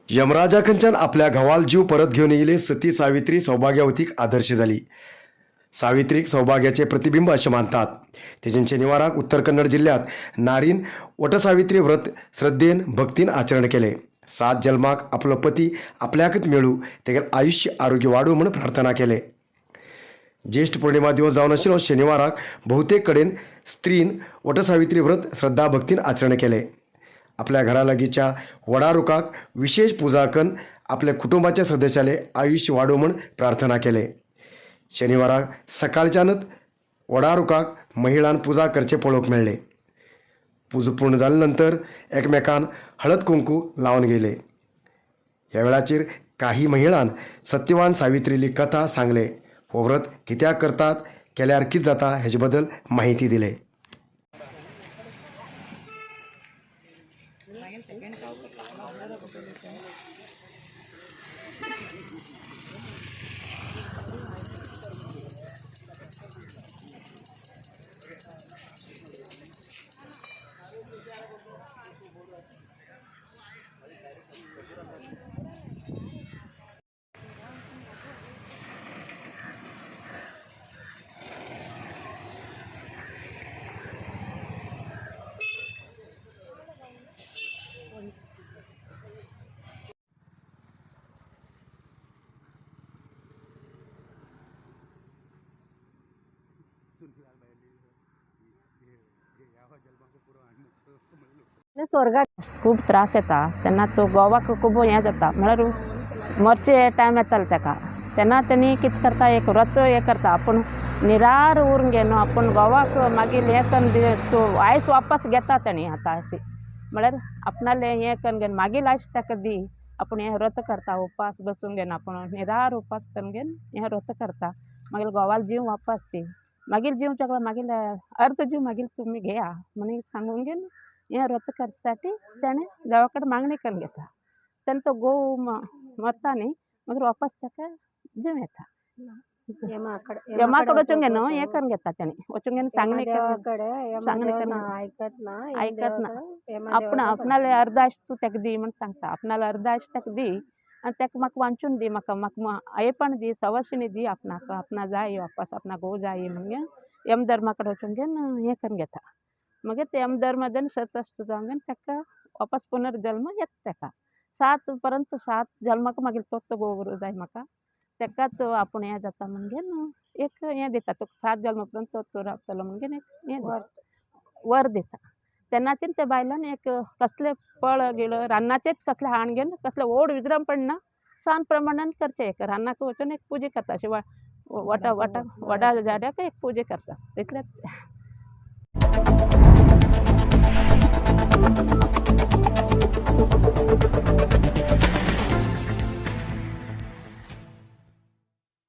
यमराजाखंच्यान आपल्या घवाल जीव परत घेवन येयले सती सावित्री सौभाग्यवतीक आदर्श जाली. सावित्रीक सौभाग्याचे प्रतिबिंब अशें मानतात. तेजेन शनिवाराक उत्तर कन्नड जिल्ल्यांत नारीन वटसावित्री व्रत श्रद्धेन भक्तीन आचरण केलें. सात जल्माक आपलो पती आपल्याकच मेळूं, तेगेलें आयुश्य आरोग्य वाडूं म्हूण प्रार्थना केले. ज्येष्ठ पौर्णिमा दिवस जावन आशिल्लो शनिवाराक बहुतेक कडेन स्त्रीन वटसावित्री व्रत श्रद्धा भक्तीन आचरण केलें. आपल्या घरा लागींच्या वडा रुखाक विशेष पुजा करून आपल्या कुटुंबाच्या सदस्याले आयुश्य वाडूं म्हूण प्रार्थना केले. शनिवाराक सकाळच्यानच वडा रुखाक महिलान पुजा करचे पळोवंक मेळ्ळे. पुजा पूर्ण जाले नंतर एकमेकान हळद कुंकू लावन गेले. ह्या वेळाचेर काही महिलान सत्यवान सावित्रीली कथा सांगले. हो व्रत कित्याक करतात, केल्यार कितें जाता हेजे बद्दल माहिती दिले. स्वर्गात खूब त्रास येता तेन्ना तो गोवाक खूब हें जाता, म्हळ्यार मरचे टायम येतालो ताका. तेन्ना तेणी कितें करता, एक व्रत हें करता, आपूण निरार उरून घेवन आपूण गोवाक मागीर हें करून तो आयस वापस घेता तेणी. आतां अशी म्हळ्यार आपणालें हें करून घेवन मागीर आयस ताका दी, आपूण हें व्रत करता, उपास बसून घेवन आपूण निरार उपास करून घेवन हें व्रत करता. मागीर घोवालो जीव वापस दी, मागीर जीव ताका मागीर अर्द जीव मागीर तुमी घेया म्हणून सांगून घेवन हें व्रत करसाठी तेणें देवा कडेन मागणी करून घेता. तेन्ना तो घोव मरता न्ही, मागीर वापस ताका जीव येता. यमा कडेन वचूंक घेना हें करून घेता तेणें, वचूंक घेवन सांगणी करून सांगणी यमदेव करून आयकत ना. आयकत ना. आपण आपणाले अर्द आयस तूं ताका दी म्हण सांगता. आपणाले अर्द आयस ताका दी आनी ताका म्हाका वांचून दी, म्हाका म्हाका आयपण दी, सवाशिणी दी आपणाक, आपणा जाय वापस, आपणाक घोव जाय म्हणून यमधर्मा कडेन वचून घेवन हें करून घेता. मागीर ते यमधर्मा सत आसता जावन ताका वापस पुनर्जल्म येता ताका सात पर्यंत, सात जल्माक मागीर तोच तो घोव जाय म्हाका, ताकाच आपूण हें जाता म्हणून घेवन एक हें दिता. तो सात जल्मा पर्यंत तो रावतलो म्हणून घेवन एक हें वर दिता. तेन्नाच्यान त्या बायलान एक कसलें फळ गिळ रान्नाचेच कसलें हाण घेवन कसलें व्हड विजरम पडना, सान प्रमाणान करचें. एक रानाक वचून एक पुजा करता अशें वटा वटा वडा झाडाक एक पुजा करता तितलेंच.